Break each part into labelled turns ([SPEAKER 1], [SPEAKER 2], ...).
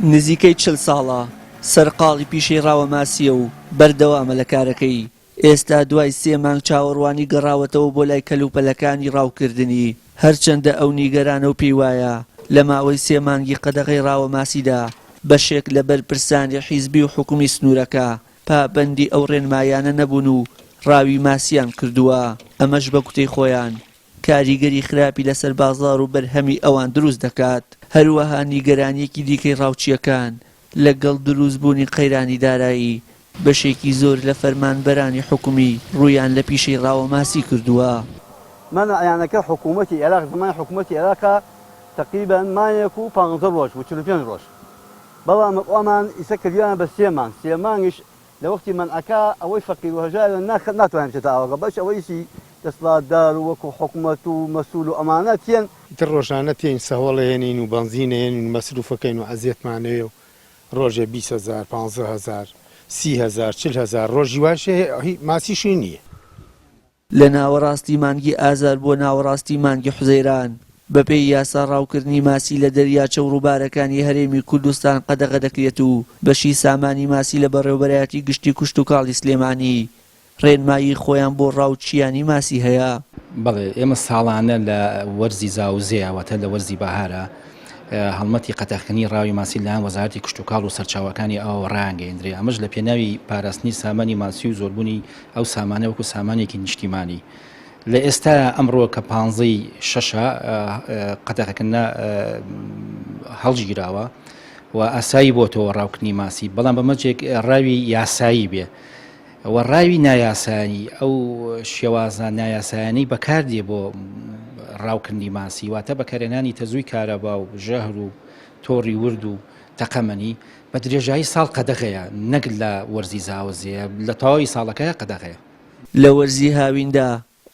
[SPEAKER 1] نزیکەی چل ساڵە سەرقاڵی پیشەی ڕاوەماسییە و بەردەوامە لە کارەکەی، ئێستا دوای سێ مانگ چاوەڕوانی گەڕاوەتەوە بۆ لای کەلوپەلەکانی ڕاوکردنی، هەرچەندە ئەو نیگەرانە و پێی وایە لە ماوەی سێ مانگی قەدەغەی ڕاوەماسیدا بەشێک لە بەرپرسانی حیزبی و حکومی سنوورەکە پابەندی ئەو ڕێنمایانە نەبوون و ڕاوی ماسییان کردووە، ئەمەش بە گوتەی خۆیان کاریگەری خراپی لەسەر بازاڕ و بەرهەمی ئەوان دروست دەکات، هەروەها نیگەرانییەکی دیکەی ڕاوچییەکان لەگەڵ دروستبوونی قەیرانی دارایی، بەشێکی زۆر لە فەرمانبەرانی حکومی ڕوویان لە پیشەی ڕاوەماسی کردووە.
[SPEAKER 2] مەنعیانەکە حکوومەتی عێراق زەمانی حکوومەتی عێراقە تەقریبەن مانگێک و پانزە ڕۆژ و 45 ڕۆژ بەڵام ئەمان ئیسە کردویانە بە سێ مانگ سێ مانگیش لە وەختی مەنعەکە ئەوەی فەقیر و هەژارە ناتوانێت بچێتە ئاوەکە بەس ئەوەیشی دەسڵاتدار و وەکو حکومەت و مەسول و ئەمانە تێن.
[SPEAKER 3] ئیتر ڕۆژانە تێین سەهۆڵ ئەهێنین و بەنزین ئەهێنین و مەسروفەکەین و عەزێتمان ئەوێ و ڕۆژێ 20 هەزار 15 هەزار 30 هەزار 40 هەزار ڕۆژی وایش هەیە هی ماسیشی نییە.
[SPEAKER 1] لە ناوەڕاستی مانگی ئازار بۆ ناوەڕاستی مانگی حوزەیران، بەپێی یاسا ڕاوکردنی ماسی لە دەریاچە و ڕووبارەکانی هەرێمی کوردستان قەدەغە دەکرێت و بەشی سامانی ماسی لە بەڕێوەبەرایەتی گشتی کشتوکاڵی سلێمانی ڕێنمایی خۆیان بۆ ڕاوچییانی ماسی هەیە.
[SPEAKER 4] بەڵێ ئێمە ساڵانە لە وەرزی زاوزێ واتە لە وەرزی بەهارە هەڵمەتی قەتەخکردنی ڕاوی ماسی لەلایەن وەزارەتی کشتوکاڵ و سەرچاوەکانی ئاوەوە ڕایانگەیەندرێ ئەمەش لە پێناوی پاراستنی سامانی ماسی و زۆربوونی ئەو سامانە وەکو سامانێکی نیشتیمانی لە ئێستا ئەمڕۆ کە پانزەی شەشە قەتەخەکردنە هەڵگیراوە و ئاسایی بۆتەوە ڕاوکردنی ماسی بەڵام بە مەرجێک ڕاوی یاسایی بێ و ڕاوی نایاسایی ئەو شێوازە نایاسایانەی بەکاردێ بۆ ڕاوکردنی ماسی واتە بەکارهێنانی تەزووی کارەبا و ژەهر و تۆڕی ورد و تەقەمەنی بە درێژایی ساڵ قەدەغەیە نەک لە وەرزی زاوزێ لە تەواوی ساڵەکەیا قەدەغەیە.
[SPEAKER 1] لە وەرزی هاویندا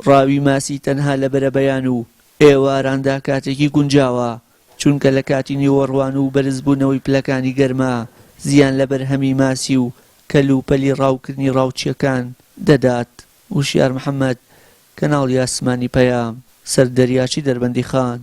[SPEAKER 1] ڕاوی ماسی تەنها لە بەرەبەیان و ئێواراندا کاتێکی گونجاوە، چونکە لە کاتی نیوەڕوان و بەرزبوونەوەی پلەکانی گەرما زیان لە بەرهەمی ماسی و کەلوپەلی ڕاوکردنی ڕاوچییەکان دەدات. وشیار محەمەد، کەناڵی ئاسمانی پەیام، سەر دەریاچەی دەربەندیخان.